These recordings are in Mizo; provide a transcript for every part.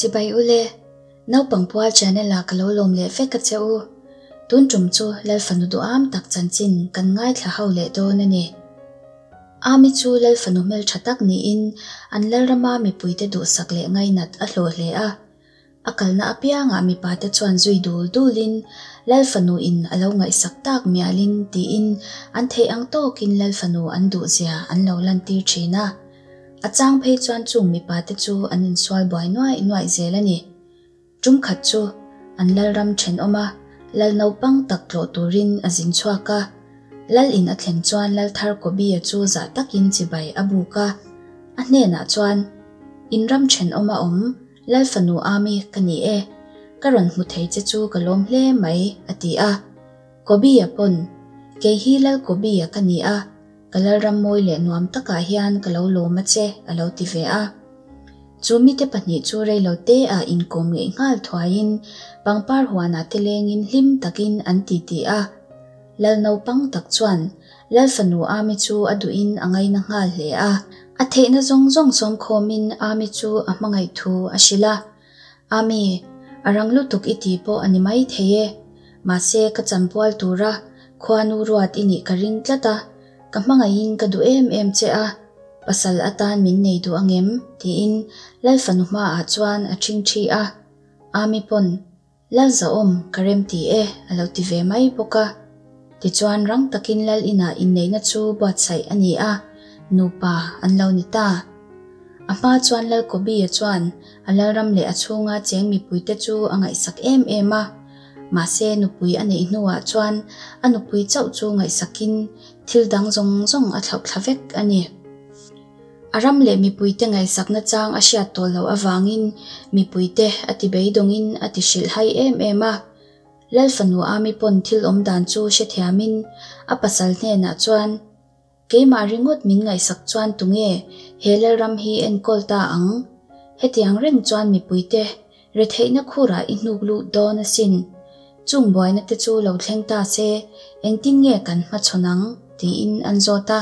Chibai ule, Naupang Pual channel ah ka lo lawm leh vek a che u. Tun tum chu Lalfanu duham tak chanchin kan ngaithla ho leh dawn a ni. Ami chu Lalfanu hmeltha tak niin an Lalrama mipuite duhsak leh ngainat a hlawh hle a. A kalna apiangah mipate chuan zui dul dulin Lalfanu in a lo ngaihsak tak mialin tiin an theih ang tawkin Lalfanu an duhzia an lo lantir thin a. A chang phei chuan chung mipate chu an insual buai nuaih nuaih zel a ni. Tum khat chu an Lalram thenawm a, Lal naupang tak tlawh turin a zin chhuak a. Lal in a thlen chuan Lalthar Kobia chu zah takin chibai a buk a. A hnenah chuan, In ram thenawm a awm, Lal fanu Ami ka ni e. Ka rawn hmu thei che chu ka lawm hle mai, a ti a. Kobia pawn, Kei hi Lal Kobia ka ni a, ka Lalram mawi leh nuam takah hian ka lo lawm a che, a lo ti ve a. Chu mite pahnih chu reilo te ah inkawm ngeih nghal thuaiin pangpar huanah te lengin hlim takin an titi a. Lal naupang tak chuan Lal fanu Ami chu a duhin a ngaina nghal hle a. A theihna zawng zawng sawmkhawmin Ami chu a hmangaih thu a hrilh a. Ami, a rang lutuk i ti pawh a ni mai thei e. Mahse ka chanpual tura khuanu ruat i nih ka ring tlat a, ka hmangaihin ka duh em em che a, pasal atan min nei duh angem? tiin Lal fanu hmaah chuan a ṭhingṭhi a. Ami pawn Lal zahawm ka rem ti e a lo ti ve mai bawk a. Tichuan rang takin Lal inah inneihna chu buatsaih a ni a, nupa an lo ni ta. A hma chuan Lal Kobia chuan a Lalram leh a chhunga cheng mipuite chu a ngaihsak em em a. Mahse nupui a neih hnuah chuan a nupui chauh chu ngaihsakin thil dang zawng zawng a thlauhthla vek a ni. A ram leh mipuite ngaihsakna chang a hriat tawh loh avangin mipuite a ti beidawngin a ti hrilhhai em em a. Lal fanu Ami pawn thil awm dan chu hrethiamin a pasal hnenah chuan, Keimah ringawt min ngaihsak chuan tunge he Lalram hi enkawl ta ang? Hetiang reng chuan mipuite retheihna khurah i hnuk lut dawn asin. Chung buaina te chu lo thleng ta se engtin nge kan hmachhawn ang? tiin an zawt a.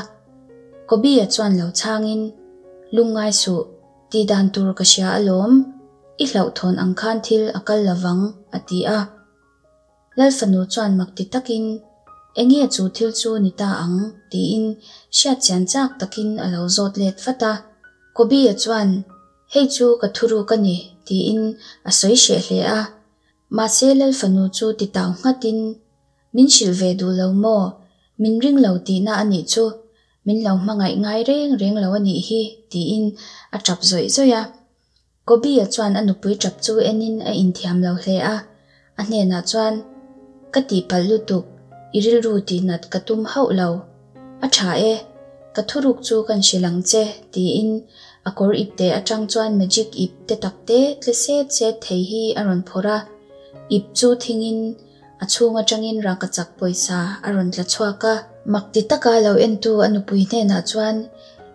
Kobe-a chuan lo chhangin, Lungngai suh, tih dan tur ka hria alawm, i hlauhthawn ang khan thil a kal lovang, a ti a. Lal fanu chuan mak ti takin, Enge chu thil chu ni ta ang? tiin hriatchian chak takin a lo zawt let vat a. Kobe-a chuan, Hei chu ka thuruk a ni, tiin a sawi hreh hle a. Mahse Lal fanu chu ti tau nghatin, Min hrilh ve duh lo maw? Min ring lo tihna a nih chu. Min lo hmangaih ngai reng reng lo a nih hi, tiin a tap zawih zawih a. Kobe-a chuan a nupui tap chu enin a inthiam lo hle a. A hnenah chuan, Ka tihpalh lutuk, i rilru tihnat ka tum hauh lo. A tha e, ka thuruk chu kan hrilh ang che, tiin a kawr ipte atang chuan magic ip te tak te tle set set thei hi a rawn phawrh a. Ip chu thingin A chhung atangin rangkachak pawisa a rawn tla chhuak a. Mak ti taka lo entu a nupui hnenah chuan,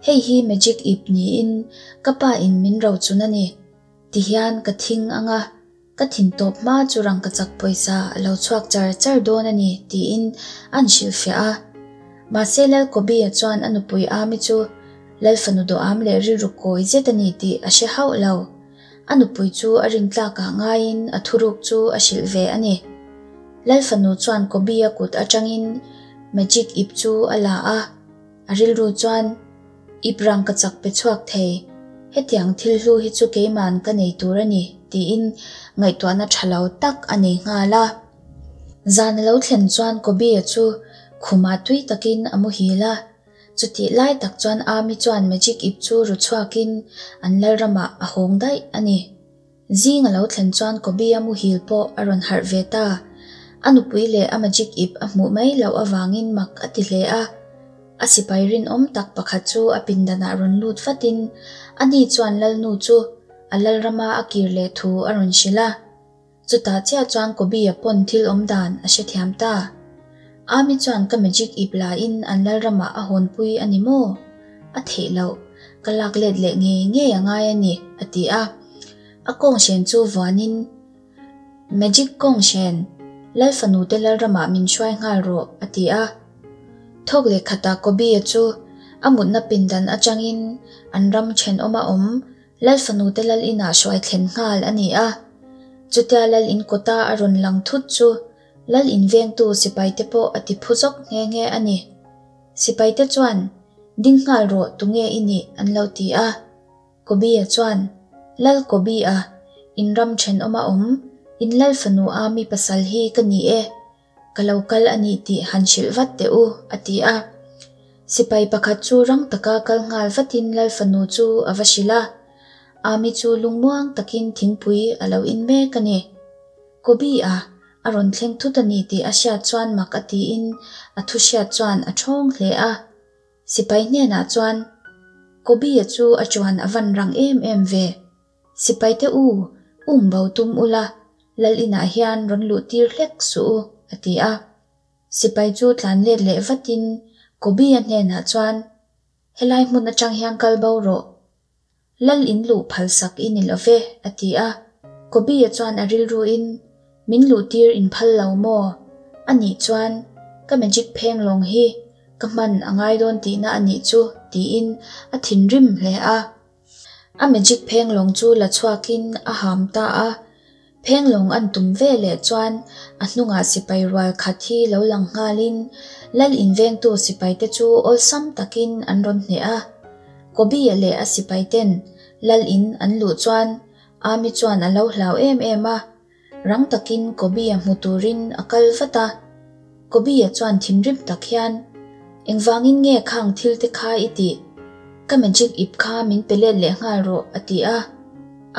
Hei hi magic ip niin ka pa in min rochun a ni. Tihian ka thing ang a, ka thin tawp hma chu rangkachak pawisa a lo chhuak char char dawn a ni, tiin an hrilhfiah a. Mahse Lalkawbi-a chuan a nupui Ami chu Lalfanu duham leh rilru kawi zet a ni tih a hre hauh lo. A nupui chu a rintlakah ngaiin a thuruk chu a hrilh ve a ni. Lal fanu chuan Kobe-a kut atangin magic ip chu a la a, a rilru chuan, Ip rang ka chak pe chhuak thei, hetiang thil hlu hi chu keiman ka nei tur a ni, tiin ngaihtuahna tha lo tak a nei nghal a. Zan a lo thlen chuan Kobe-a chu khumah tui takin a muhil a. Chutih lai tak chuan Army chuan Magic ip chu ru chhuakin an Lalramah a hawng daih a ni. Zing a lo thlen chuan Kobe-a muhil pawh a rawn harh ve ta. A nupui leh a Magic ip a hmuh mai loh avangin mak a ti hle a. A sipai rinawm tak pakhat chu a pindanah rawn lut vatin ani chuan Lalnu chu a Lalrama a kir leh thu a rawn hrilh a. Chutah chiah chuan Kobe-a pawn thil awm dan a hrethiam ta. Ami chuan ka magic ip la in an Lalramah a hawnpui a ni maw? A theih loh, ka lak let leh ngei ngei a ngai a ni, a ti a. A kawnghren chu vuanin, Magic kawnghren, Lal fanute Lalramah min hruai nghal rawh, a ti a. Thawk leh khatah Kobe-a chu a mutna pindan atangin an ram thenawma awm. Lal fanute lal inah hruai thlen nghal a ni a. Chutia lal in kawta a rawn lang thut chu lal in vengtu sipaite pawh a ti phu zawk nghe nghe a ni. Sipaite chuan, Ding nghal rawh tunge i nih? an lo ti a. Kobe-a chuan, Lal Kobe-a, in ram thenawma awm, in lal fanu a mi pasal hi ka ni e. Ka lo kal a ni tih han hrilh vat teh u, a ti a. Sipai pakhat chu rang taka kal nghal vatin lal fanu chu a va hrilh a. Ami chu lungmuang takin thingpui a lo in mek a ni. Kobe-a a rawn thleng thut a ni tih a hriat chuan mak a tiin a thu hriat chuan a ṭhawng hle a. Sipai hnenah chuan, Kobe-a chu a ṭuan a van rang em em ve. Sipaite u, um bo tum ula, lal inah hian rawn luh tir hlek suh u, a ti a. Sipai chu tlan let leh vatin Kobe-a hnenah chuan, Helai hmun atang hian kal bo rawh. Lal in luh phal sak i ni lo ve, a ti a. Kobe-a chuan a rilruin, Min luh tir in phal lo maw? A nih chuan, ka magic pheng lawng hi ka hman a ngai dawn tihna a nih chu, tiin a thinrim hle a. A magic phenglawng chu la chhuakin a ham ta a, phenglawng an tum ve leh chuan a hnungah sipai rual khat hi lo lang nghalin lal invengtu sipaite chu awlsam takin an rawn hneh a. Kobe-a leh a sipaiten lal in an luh chuan Ami chuan a lo hlau em em a, Rang takin Kobe-a hmu turin a kal vat a. Kobe-a chuan thinrim tak hian, Engvangin nge khang thil te kha i tih? Ka magic ip kha min pe let leh nghal rawh, a ti a.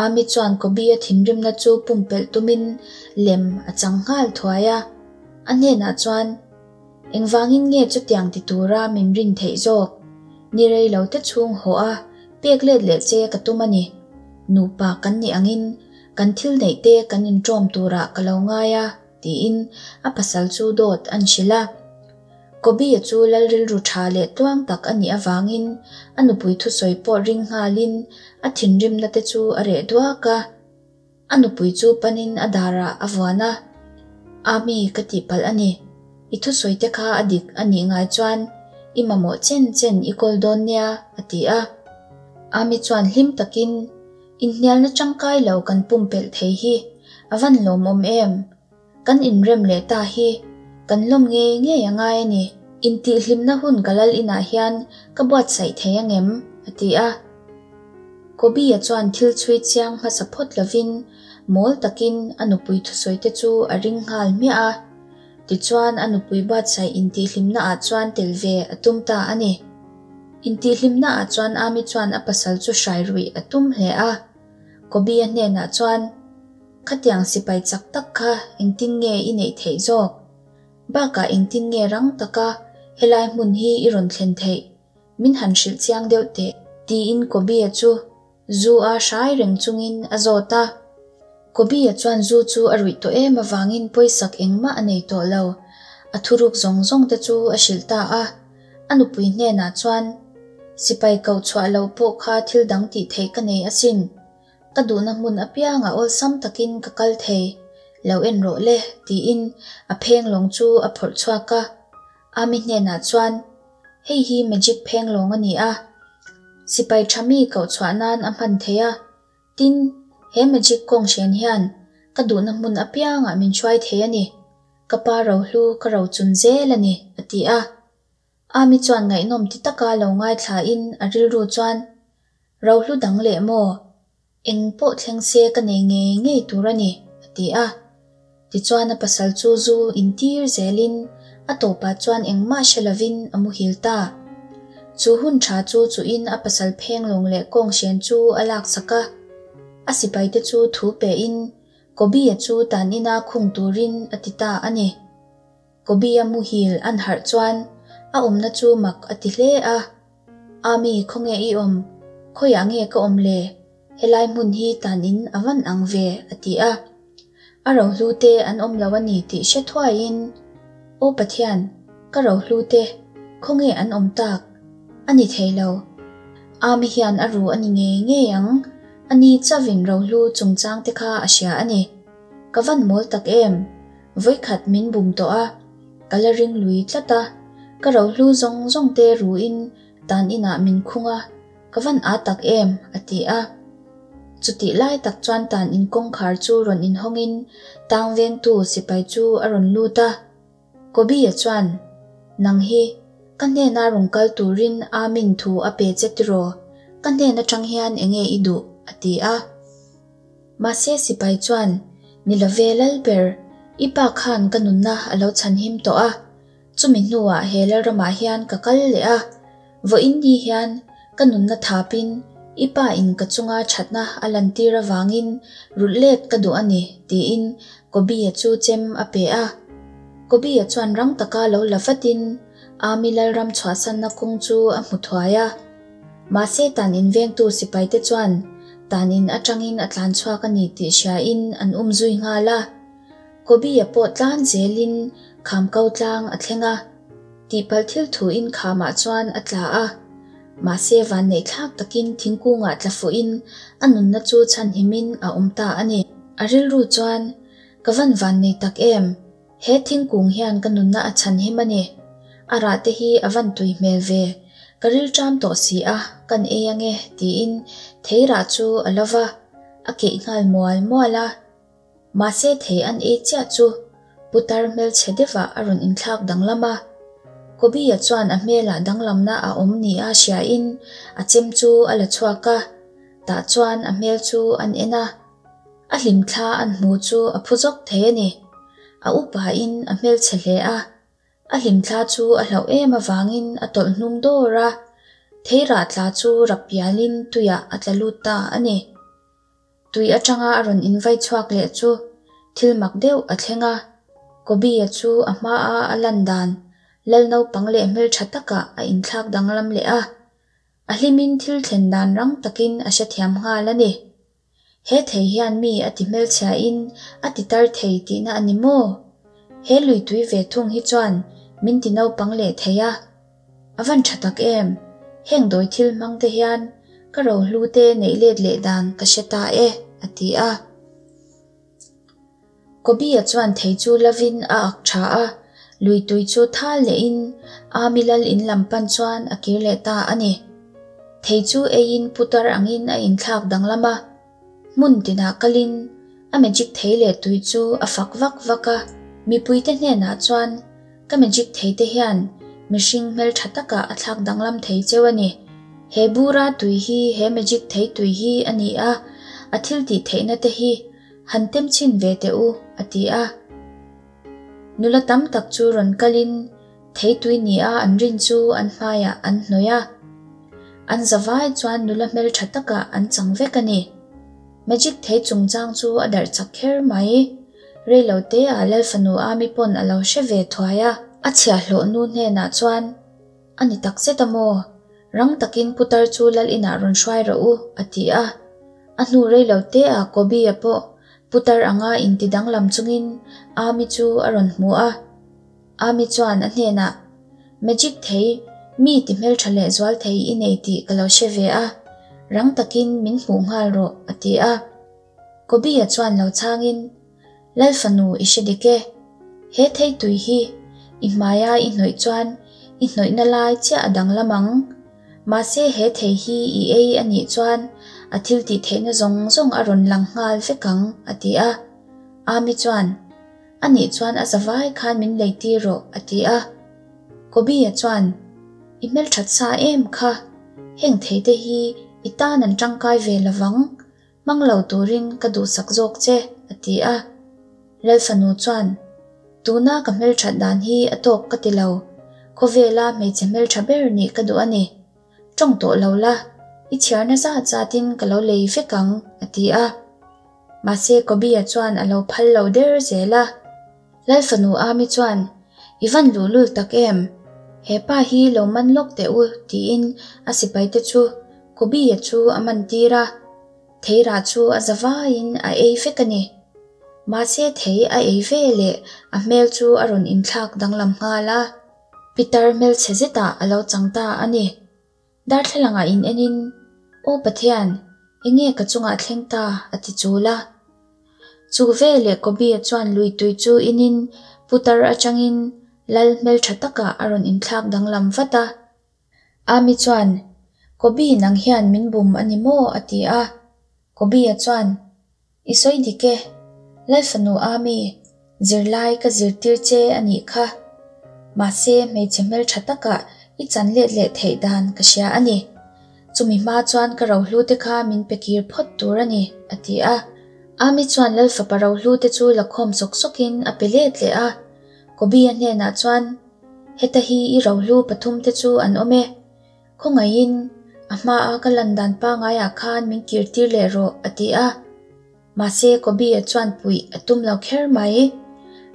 Ami chuan Kobe-a thinrimna chu pumpelh tumin lem a chang nghal thuai a. A hnenah chuan, Engvangin nge chutiang ti tura min rin theih zawk? Ni rei lo te chhung haw a, pek let leh che ka tum a ni. Nupa kan nih angin kan thil neih te kan inṭawm turah ka lo ngai a, tiin a pasal chu dawt an hrilh a. Kobe-a chu lal rilru ṭha leh tluang tak a nih avangin a nupui thusawi pawh ring nghalin a thinrimna te chu a reh duak a. A nupui chu panin a darah a vuan a, Ami, ka tihpalh a ni. I thusawi te kha a dik a nih ngai chuan i mamawh chen chen i kawl dawn nia, a ti a. Ami chuan hlim takin, Inhnialna tangkai lo kan pumpelh thei hi a van lawmawm em? Kan inrem leh ta hi kan lawm ngei ngei a ngai a ni. Intihhlimna hun ka lal inah hian ka buatsaih thei angem? a ti a. Kobe-a chuan thil chhui chiang hmasa phawt lovin mawl takin a nupui thusawi te chu a ring nghal hmiah a. Tichuan a nupui buatsaih intihhlimna ah chuan tel ve a tum ta a ni. Intihhlimna ah chuan Ami chuan a pasal chu hrai ruih a tum hle a. Kobe-a hnenah chuan, Khatiang sipai chak tak kha engtin nge i neih theih zawk? Bakah engtin nge rang taka helai hmun hi i rawn thlen theih? Min han hrilh chiang deuh teh, tiin Kobe-a chu zu a hrai reng chungin a zawt a. Kobe-a chuan zu chu a ruih tawh em avangin pawisak engmah a nei tawh lo. A thuruk zawng zawng te chu a hrilh ta a. A nupui hnenah chuan, Sipai koh chhuah loh pawh kha thil dang tih theih ka nei asin. Ka duhna hmun apiangah awlsam takin ka kal thei, lo en rawh le, tiin a phenglawng chu a phawrh chhuak a. Ami hnenah chuan, Hei hi magic phenglawng a ni a, sipai tha mi koh chhuah nan a hman thei a. Tin, he magic kawng hren hian ka duhna hmun apiangah min hruai thei a ni. Ka pa rohlu ka rochun zel a ni, a ti a. Ami chuan ngaihnawm ti taka lo ngaithlain a rilru chuan, Rohlu dang leh maw? Eng pawh thleng se ka nei ngei ngei tur a ni, a ti a. Tichuan a pasal chu zu intir zelin a tawpah chuan engmah hre lovin a muhil ta. Chu hun tha chu chuhin a pasal phenglawng leh kawnghren chu a laksak a. A sipaite chu thu pein Kobe-a chu tan ina khung turin a ti ta a ni. Kobe-a muhil an harh chuan a awmna chu mak a ti hle a. Ami, khawnge i awm? Khawiah nge ka awm le? Helai hmun hi tan in a van ang ve, a ti a. A rohlu te an awm lo a ni tih hre thuaiin, Aw Pathian, ka rohlu te, khawnge an awm tak? A ni thei lo. Ami hian a ru a ni ngei ngei ang, a ni chavin rohlu chungchang te kha a hria a ni. Ka van mawl tak em? Vawikhat min bum tawh a, ka la ring lui tlat a, ka rohlu zawng zawng te ruin tan inah min khung a, ka van â tak em, a ti a. Chutih lai tak chuan tan in kawngkhar chu rawn inhawngin tang vengtu sipai chu a rawn lut a. Kobe-a chuan, Nang hi, ka hnena rawn kal turin Amin thu a pe che tiraw? Ka hnen atang hian enge i duh? a ti a. Mahse sipai chuan, Ni love Lalber, i pa khan ka nunna a lo chhanhim tawh a. Chumi hnuah he Lalramah hian ka kal leh a, vawiin ni hian ka nunna thapin i pa in ka chunga thatna a lantir avangin rulh let ka duh a ni, tiin Kobe-a chu chem a pe a. Kobe-a chuan rang taka lo la vatin Army Lalram chhuahsanna kawng chu a hmu thuai a. Mahse tan in vengtu sipaite chuan tan in atangin a tlan chhuak a ni tih hriain an um zui nghal a. Kobe-a pawh tlan zelin kham ko tlang a thleng a, tihpalh thil thuin khamah chuan a tla a. Mahse vanneih thlak takin thingkungah tla fuhin a nunna chu chhanhimin a awm ta a ni. A rilru chuan, Ka van vannei tak em? He thingkung hian ka nunna a chhanhim a ni. A rah te hi a van tui hmel ve. Ka rilṭam tawh si a, kan ei ange, tiin thei rah chu a lo va, a keih nghal mual mual a. Mahse thei an ei chiah chu putar hmelchhe deuhah a rawn inthlak danglam a. Kobe-a chuan a hmelah danglamna a awm nia hriain a chem chu a la chhuak a, tah chuan a hmel chu an en a. A hlimthla an hmu chu a phu zawk thei a ni. A upain a hmelchhe hle a. A hlimthla chu a hlauh em avangin a tawlh hnung dawr a, theirah tla chu rap pialin tuiah a tla lut ta a ni. Tui atanga a rawn invai chhuak leh chu thil mak deuh a thleng a, Kobe-a chu a hmaa a lan dan lal naupang leh hmeltha takah a inthlak danglam leh a, a hlimin thil thlen dan rang takin a hrethiam nghal a ni. He thei hian mi a ti hmelchhiain a ti tar thei tihna a ni maw? He lui tui ve thung hi chuan min ti naupang leh thei a. A van tha tak em! Heng dawi thil hmang te hian ka rohlu te neih let leh dan ka hre ta e, a ti a. Kobe-a chuan thei chu lovin a ak tha a, lui tui chu thal lehin Army lal in lam pan chuan a kir leh ta a ni. Thei chu eiin putar angin a inthlak danglam a. Hmun tinah kalin a magic thei leh tui chu a fak vak vak a, mipuite hnenah chuan ka magic thei te hian mihring hmeltha takah a thlak danglam thei cheu a ni. He bura tui hi he magic thei tui hi a ni a, a thil tih theihna te hi han tem chhin ve teh u, a ti a. Nula tam tak chu rawn kalin thei tui nia an rin chu an hmaiah an hnawih a. An zavai chuan nula hmeltha takah an chang vek a ni. Magic thei chungchang chu a darh chak kher mai. Reilo teah Lalfanu Ami pawn a lo hre ve thuai a. A chhiahhlawh nu hnenah chuan, A ni tak zet a maw? Rang takin putar chu lal inah rawn hruai rawh u, a ti a. A hnu reilo teah Kobe-a pawh putar anga inti danglam chungin Ami chu a rawn hmu a. Ami chuan a hnenah, Magic thei, mi ti hmeltha leh zual thei i nei tih ka lo hre ve a, rang takin min hmuh nghal rawh, a ti a. Kobe-a chuan lo chhangin, Lal fanu i hre dik e, he thei tui hi i hmaia i hnawih chuan i hnawihna lai chiah a danglam ang. Mahse he thei hi i ei a nih chuan a thil tih theihna zawng zawng a rawn lang nghal vek ang, a ti a. Ami chuan, A nih chuan a zavai khan min lei tir rawh, a ti a. Kobe-a chuan, I hmelthat sa em kha, heng theite hi i tan an tangkai ve lovang, hmang lo turin ka duhsak zawk che, a ti a. Lalfanu chuan, Tuna ka hmelthat dan hi a tawk ka ti lo, khawvela hmeichhe hmeltha ber nih ka duh a ni. Tawng tawh lo la, i chhiarna zat zatin ka lo lei vek ang, a ti a. Mahse Kobe-a chuan a lo phal lo der zel a. Lalfanu Ami chuan, I van luhlul tak em? He pa hi lo man lawk teh u, tiin a sipaite chu Kobe-a chu a man tir a. Theirah chu a za vaiin a ei vek a ni. Mahse thei a ei ve leh a hmel chu a rawn inthlak danglam nghal a. Pitar hmelchhe zetah a lo chang ta a ni. Darthlalangah in enin, Aw Pathian, enge ka chungah thleng ta? a ti chul a. Chu veleh Kobe-a chuan lui tui chu inin putar atangin lal hmeltha takah a rawn inthlak danglam vat a. Ami chuan, Kobe, nang hian min bum a ni maw? a ti a. Kobe-a chuan, I sawi dik e, Lalfanu Ami, zirlai ka zirtir che a nih kha. Mahse, hmeichhe hmeltha takah i chan let leh theih dan ka hria a ni. Chumi hma chuan ka rohlu te kha min pe kir phawt tur a ni, a ti a. Ami chuan Lalfapa rohlu te chu la khawm sawk sawkin a pe let leh a. Kobe-a hnenah chuan, Heta hi i rohlu pathum te chu an awm e. Khawngaihin, a hmaa ka lan dan pangaiah khan min kirtir leh rawh, a ti a. Mahse, Kobe-a chuan puih a tum lo kher mai.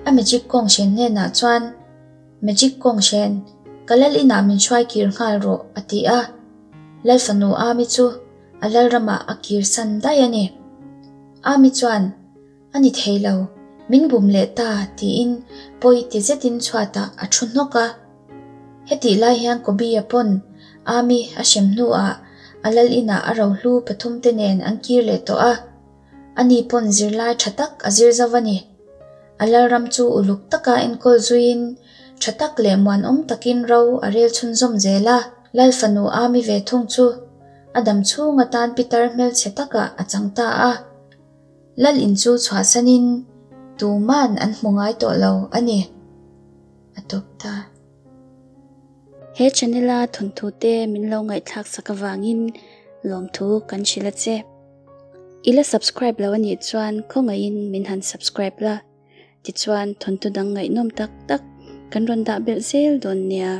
A magic kawnghren hnenah chuan, Magic kawnghren, ka lal inah min hruai kir nghal rawh, a ti a. Lal fanu Ami chu a lal ramah a kirsan daih a ni. Ami chuan, A ni thei lo, min bum leh ta tiin pawi ti zetin chhuatah a thu hnawk a. Hetih lai hian Kobe-a pawn Ami a hrem hnuah a lal inah a rohlu pathumte nen an kir leh tawh a. Ani pawn zirlai tha tak a zir zo a ni. A lalram chu uluk taka enkawl zuiin tha tak leh muanawm takin ro a rel chhunzawm zel a. Lal fanu Ami ve thung chu a dam chhung atan pitar hmelchhe takah a chang ta a. Lal in chu chhuahsanin tuman an hmu ngai tawh lo a ni. A tawp ta. He channel a thawnthu te min lo ngaihthlak sak avangin lawmthu kan hrilh a che. I la subscribe lo a nih chuan khawngaihin min han subscribe la, tichuan thawnthu dang ngaihnawm tak tak kan rawn dah belh zel dawn nia.